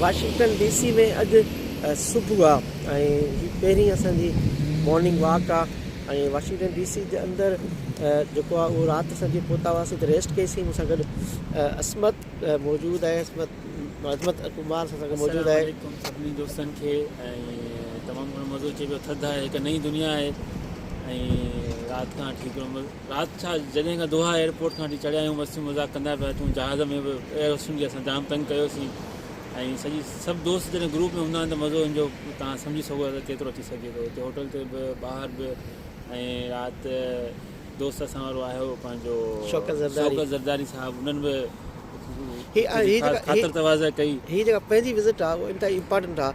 Washington D C ۾ اڄ صبح آ ۽ هي پهرين اسان جي مارننگ واڪ آ ۽ واشنگٽن ڊي سي جي اندر جيڪو آ اهو رات اسان جي پهتا هئاسين ته ريسٽ ڪئي سين مون سان گڏ عصمت موجود آهي عصمت عظمت ڪمار اسان سان گڏ موجود آهي. السلام عليڪم سڀني دوستن کي ۽ تمام گهڻو مزو اچي پيو ٿڌ آهي هڪ نئين دنيا آهي ۽ رات کان وٺي هڪڙو رات ڇا جڏهن کان دوها ايئرپورٽ کان وٺي چڙهيا آهيون مستيون مذاق ڪندا پيا اچون جهاز ۾ به ايئر هوسٽن کي اسان جام تنگ ڪيوسين ۽ سڄي سڀ دوست جڏهن گروپ ۾ هوندا آهن ته مزو ان جو تان سمجهي سگهو ٿا ته ڪيترو اچي سگهي ٿو هتي هوٽل تي به ٻاهر به ۽ رات دوست اسان وارو آيو پنهنجو شوڪت زرداري شوڪت زرداري صاحب انهن به هي هي جيڪا خاطر تواضع ڪئي. هي جيڪا پنهنجي وزٽ آ اهو انتهائي امپارٽنٽ آ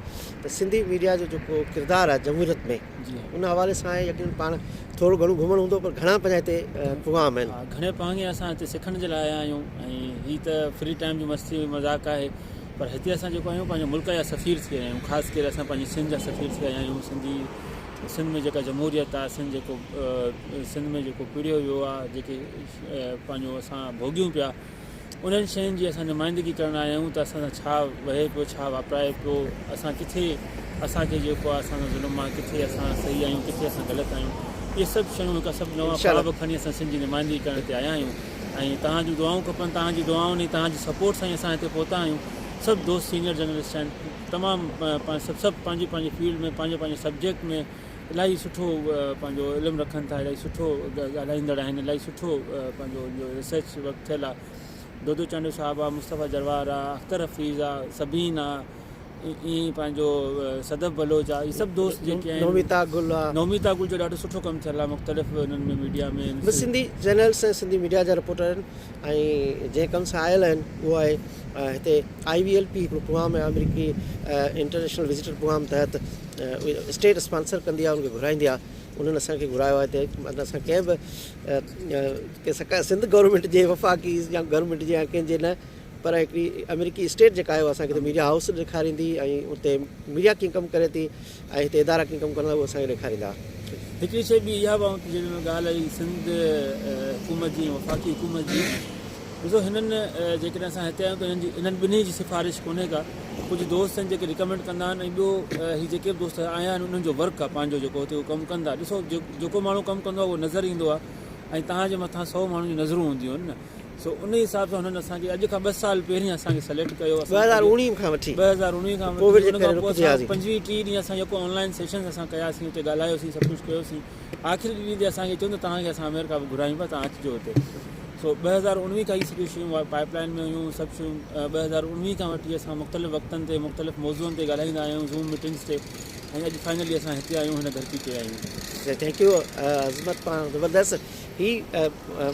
ته سنڌي ميڊيا جو جيڪو ڪردار آ جمهوريت ۾ ان حوالي سان يقينن پاڻ ٿورو گهڻو گهمڻ هوندو پر گهڻا پنهنجا هتي پروگرام آهن. ها گهڻي پاڱي اسان هتي سکڻ جي لاء آيا آهيون ۽ هي ته فري ٽائيم جي مستي مذاق آهي پر هتي اسان جيڪو آهيون پنهنجي ملڪ جا سفير ٿي آيا آهيون خاص ڪري اسان پنهنجي سنڌ جا سفير ٿي آيا آهيون سنڌي سنڌ ۾ جيڪا جمهوريت آ سنڌ جيڪو سنڌ ۾ جيڪو پيڙهيو ويو آ جيڪي پنهنجو اسان ڀوڳيون پيا انهن شين جي اسان نمائندگي ڪرڻ آيا آهيون ته اسان سان ڇا وهي پيو ڇا واپرائي پيو اسان ڪٿي اسان کي جيڪو آهي اسان سان ظلم آهي ڪٿي اسان صحيح آهيون ڪٿي اسان غلط آهيون اهي سڀ شيون هڪ سڀ نوان خواب کڻي اسان سنڌ جي نمائندگي ڪرڻ تي آيا آهيون ۽ توهان جون دعائون کپن توهان جي دعائن ۽ توهان جي سپورٽ سان ئي اسان هتي پهتا آهيون سڀ دوست سينئر جرنلسٽ آهن تمام سڀ سڀ پنهنجي پنهنجي فيلڊ ۾ پنهنجي پنهنجي سبجيڪٽ ۾ الاهي سٺو پنهنجو علم رکن ٿا الاهي سٺو ڳالهائيندڙ آهن الاهي سٺو پنهنجو ان جو ريسرچ ورڪ ٿيل آهي دودو چانڊيو صاحب آهي مصطفيٰ جروار آهي اختر حفيظ آهي سبين آهي ائين پنهنجو صدف بلوچ آهي اهي سڀ دوست جيڪي آهن نوميتا گل آهي نوميتا گل جو ڏاڍو سٺو ڪم ٿيل آهي مختلف انهن ۾ ميڊيا ۾ به سنڌي چينلس ۽ سنڌي ميڊيا جا رپورٽر آهن ۽ جنهن ڪم سان آيل آهن اهو آهي هتي آئي وي ايل پي هڪڙو پروگرام آهي آمريڪي انٽرنيشنل وزيٽر پروگرام تحت اسٽيٽ اسپانسر ڪندي آهي ان کي گهرائيندي آهي انهن اسان کي گهرايو آهي هتي مطلب اسان ڪنهن به سنڌ گورنمينٽ جي وفاقي يا گورنمينٽ جي يا ڪنهن جي نه پر هڪڙي آمريڪي اسٽيٽ جيڪا آهي اسان کي ميڊيا هائوس ڏيکاريندي ۽ اتي ميڊيا ڪيئن ڪم ڪري ٿي ۽ هتي ادارا ڪيئن ڪم ڪندا اهو اسان کي ڏيکاريندا. هڪڙي شيء ٻي اها به آئون جنهن ۾ ڳالهه آئي سنڌ حڪومت جي ۽ وفاقي حڪومت جي ڏسو هنن جيڪڏهن اسان هتي آهيون ته هنن جي انهن ٻنهي جي سفارش ڪونهي ڪا ڪجهه دوست آهن جيڪي ريڪمينڊ ڪندا آهن ۽ ٻيو هي جيڪي به دوست آيا آهن انهن جو ورڪ آهي پنهنجو جيڪو هتي هو ڪم ڪن ٿا ڏسو جيڪو ماڻهو ڪم ڪندو آهي اهو نظر ايندو آهي ۽ توهان جي مٿان سو ماڻهن جون نظرون هونديون آهن نه سو ان حساب سان هنن اسان کي اڄ کان ٻه سال پهرين اسان کي سليڪٽ ڪيو 2019 کان وٺي 2019 کان وٺي ان کان پوء اسان 25 30 ڏينهن اسان يڪو آن لائن سيشنز اسان ڪياسين اتي ڳالهايوسين سڀ ڪجهه ڪيوسين آخري ڏينهن تي اسان کي چيو ته توهان کي اسان آمريڪا به گهرايون پيا توهان اچجو اتي سو 2019 کان هي سڄيون شيون پائپ لائن ۾ هيون سڀ شيون 2019 کان وٺي اسان مختلف وقتن تي مختلف موضوعن تي ڳالهائيندا آيا آهيون زوم ميٽنگز تي ۽ اڄ فائنلي اسان هتي آهيون هن ڌرتي تي آهيون. Thank you عظمت پاڻ زبردست هي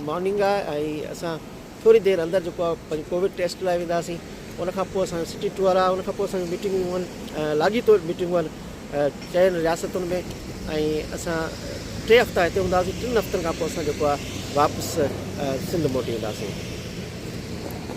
مارننگ آ ۽ اسان ٿوري دير اندر جيڪو آ پنهنجو ڪووڊ ٽيسٽ لاء وينداسين ان کان پوء اسان جو سٽي ٽوئر آ ان کان پوء اسان جون ميٽنگون آهن لاڳيتو ميٽنگون آهن چئن رياستن ۾ ۽ اسان ٽي هفتا هتي هونداسين ٽن هفتن کان پوء اسان جيڪو آ واپس سنڌ موٽي اينداسين.